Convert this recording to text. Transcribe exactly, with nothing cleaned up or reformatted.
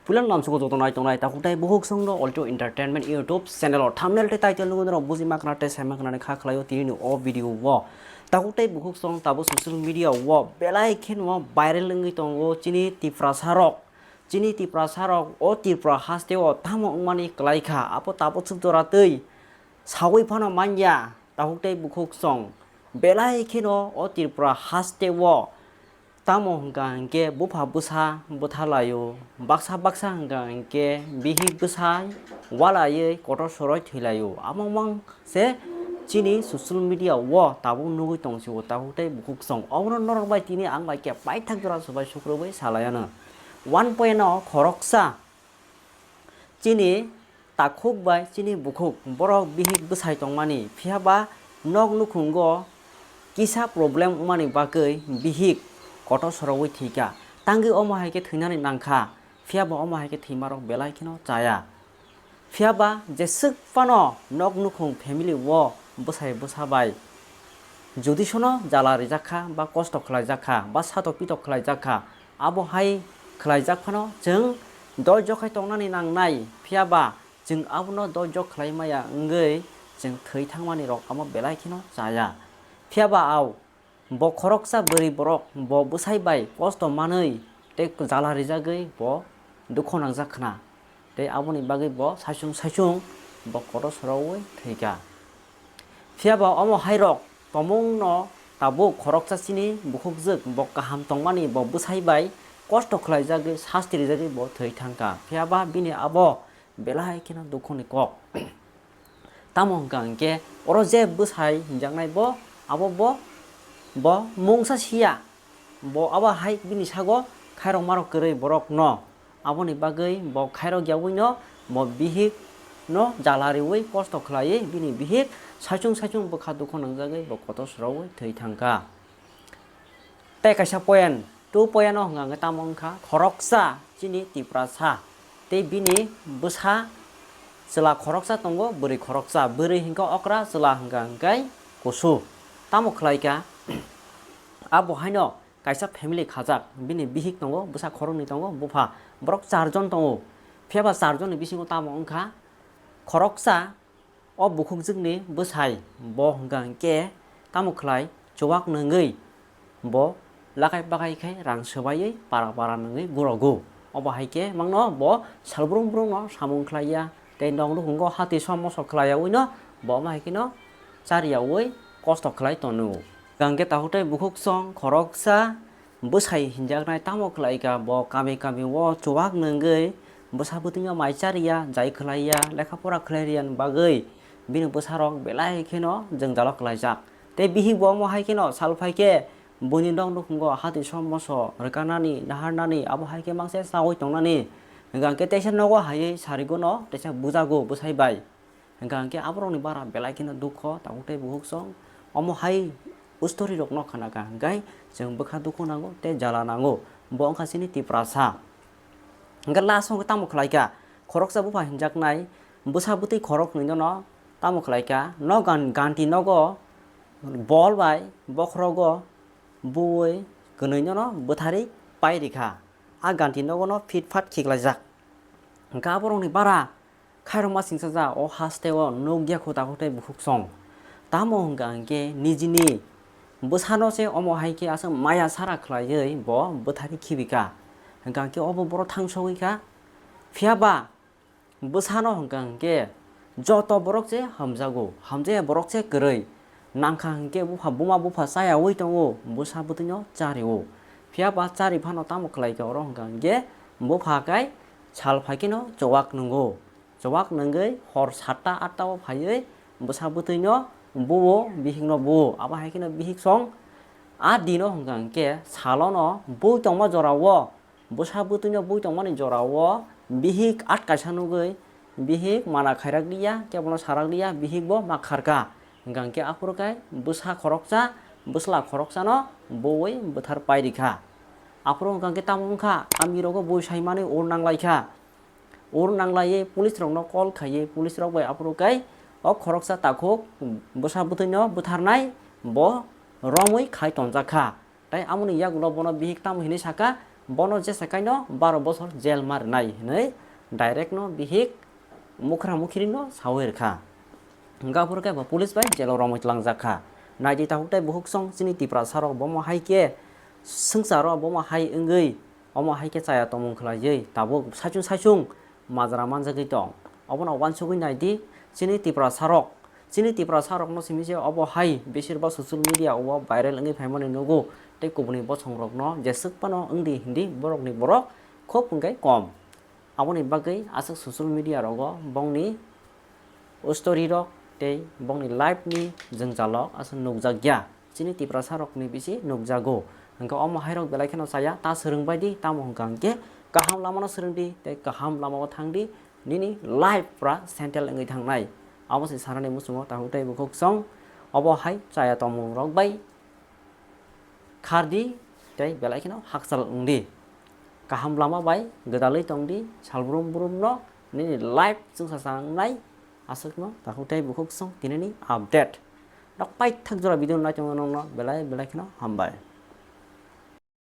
Puila namsoko joto nai tongnai takhuk tei bukhuk songno Alto Entertainment YouTube channel o thumbnail tei title nugwi norok buji makna tei sai maknani kha khlaio tini o video o. Takhuk tei bukhuk song tabuk social media o belai kheno viral wngwi tongo chini Tiprasa rok. Chini Tiprasa rok o Tripura haste o tamo wngmani kwlai kha, abo tabuk swk jora twi sawi phano manya takhuk tei bukhuk song. Belai kheno o Tripura haste o tamo hwnkha hwnkhe bupha bwsa bwtha laio, baksa baksa hwnkha hwnkhe bihik bwsai walaiwi kotor soroi thwi laio. Amo mang se chini social media o tabuk nugwi tong sio takhuk tei bukhuk song. Obono norok bai tini ang bai khe paithak jora se bai sukrubwi salai anw. One point o khoroksa chini takhuk bai chini bukhuk borok bihik bwsai tongmani, phiya ba nok nukhungo kisa problem wngmani bagwi bihik kotor sorowi thwikha. Tangwi omo hai khe thwinani nangkha, phiya ba omo hai khe thwimarok belai kheno chaya. Phiya ba jeswk phano nok nukhung family o bwsai bwsa bai jodi sono jala rijak kha ba kosto khlaijak kha ba satok pitok khlaijak kha, abo hai khlaijak phano chwng doijo khai tongnani nangnai, phiya ba chwng abono doijo khlai maya wngwi chwng thwi thangmani rok amo belai kheno chaya. Phiya ba ao bo khoroksa bwrwi borok bo bwsai bai kosto manwi tei jala rijagwi bo dukho nangjak khna. Tei aboni bagwi bo saichung saichung bo kotor sorowi thwikha. Phiya ba omo hai rok tomungno tabuk khoroksa chini bukhukjwk bo kaham tongmani bo bwsai bai kosto khlaijagwi sasti rijagwi bo thwi thangkha. Phiya ba bini abo belai kheno dukhoni kok. Tamo hwnkha hwnkhe oro je bwsai hinjaknai bo abo bo bo mungsa siya. Bo abo hai bini sago khairok marok kwrwi borok no. Aboni bagwi bo khairok yaui no bo bihik no jala riui kosto khlaiwi bini bihik saichung saichung bwkha dukho nangjagwi bo kotor soroui thwi thangkha. Tei kaisa point, two point o hwnka hwnkhe tamo wngkha khoroksa chini Tiprasa tei bini bwsa chwla khoroksa tongo, bwrwi khoroksa, bwrwi hwnkhe okra, chwla hwnkha hwnkhe kusu. Tamo khlaikha abo haino kaisa family khajak, bini bihik tongo, bwsa khoroknwi tongo, bupha, borok charjon tongo. Phiya ba charjonni bisingo tamo wngkha khoroksa o bukhukjwkni bwsai, bo hwnkha hwnkhe tamo khlai chuwak nwngwi bo lakai bakai khai rang swbaiwi para para nwngwi gurogo. Obo hai khe mangno bo salbrum brumno samung khlaiya tei nok nukhungo hati som moso khlaiyaui no bo omo hai kheno chariyaui kosto khlai tono. Hwnkha hwnkhe takhuk tei bukhuk song khoroksa bwsai hinjaknai tamo khlaikha, bo kami kami o chuwak nwngwi bwsa bwtwino mai chariya, jai khlaiya, lekha pora khlai riyani bagwi bini bwsarok belai kheno jwngjalo klaijak. Tei bihik bo omo hai kheno sal phaikhe buini nok nukhungo hati som moso rwkanani, naharnani, abo hai khe mangse chaui tongnani. Hwnkha hwnkhe teisa nogo haiwi sarigono teisa bujago bwsai bai. Hwnkha hwnkhe aborokni bara belai kheno dukho, takhuk tei bukhuk song. Omo hai story rokno khnakha hwnkhe chwng bwkha dukhu nango tei jala nango. Bo wngkha chini Tiprasa. Hwnkhe last o tamo khlaikha? Khoroksa bupha hinjaknai bwsa bwtwi khoroknwino tamo khlaikha? No gan-, ganti nogo bol bai bokhorogo buwi kwnwino bwtharwi pai rikha. A ganti nogono phit phat khiklaijak. Hwnkhe aborokni bara khairokma singsa ja o haste o nukya khu takhuk tei bukhuk song. Tamo hwnkha hwnkhe nijini bwsano se omo hai khe aswk maya sara khlaiwi bo bwtharwi khibikha. Hwnkha hwnkhe obo borok thangsogwikha. Phiya ba bwsano hwnkha hwnkhe joto borok se hamjago, hamjaya borok se kwrwi. Nangkha hwnkhe bupha buma bupha chayaui tongo, bwsa bwtwino chario. Phiya ba chari phano tamo khlaikha oro hwnkha hwnkhe bupha kai sal phaikheno chuwak nwngo. Chuwak nwngwi hor satta atta o phaiwi bwsa bwtwino buo, bihikno buo. Abo hai kheno bihik song a dino hwnkha hwnkhe salono bui tongma jorao bwsa bwtwino bui tongmani jorao bihik at kaisa nugwi bihik mana khairak liya, kebono sarak liya, bihik bo ma kharkha. Hwnkha hwnkhe aphuru khe bwsa khoroksa, bwsla khoroksano buwi bwthar pai rikha. Aphuru hwnkha hwnkhe tamo wngkha, kamirogo bui saimani ur nanglaikha. Ur nanglaiwi police rokno call khaiwi police rok bai aphuru khe o khoroksa takhuk bwsa bwtwino bwtharnai bo romwi khai tonjakha. Tei amoni yagulo bono bihik tamo hinwi sakha, Bono jesa kaino baro bosor jail ma rwnai hinwi direct no bihik mukhra mukhirino sawi rwkha. Hwnkhe aphuru khe bo police bai jailo romwi tlangjak kha. Naidi takhuk tei bukhuk song chini Tiprasa rok bomo hai khe swngcharo bomo hai wngwi omo hai khe chaya tongmung khlaiwi tabuk saichung saichung majra manjagwi tong. Obono uansugwi naidi chini Tiprasa rok. Chini Tiprasa rokno simi se obo hai besir bak social media o viral wngwi phaimani nugo tei kubuni bosong rokno jeswk phano wngdi hindi borokni borok khub hwnkhe kom. Aboni bagwi aswk social media rogo bongni story rok tei bongni life ni jwngjal rok aswk nukjakya. Chini Tiprasa rokni bisi nukjago. Hwnkhe omo hai rok belai kheno chaya, ta swrwng bai di, tamo hwnkha hwnkhe kaham lamano swrwng di tei kaham lamao thang di, nini life pura settle wngwi thangnai. Abo se sanani muchungo takhuk tei bukhuk song obo hai chaya tongmung rok bai khardi tei belai kheno hakchal wngdi. Kaham lama bai gwdalwi tongdi, salbrum brumno nini life chwngsa changnai aswkno takhuk tei bukhuk song tinini update. Nok paithak jora video nai tongo nokno belai belai kheno hambai.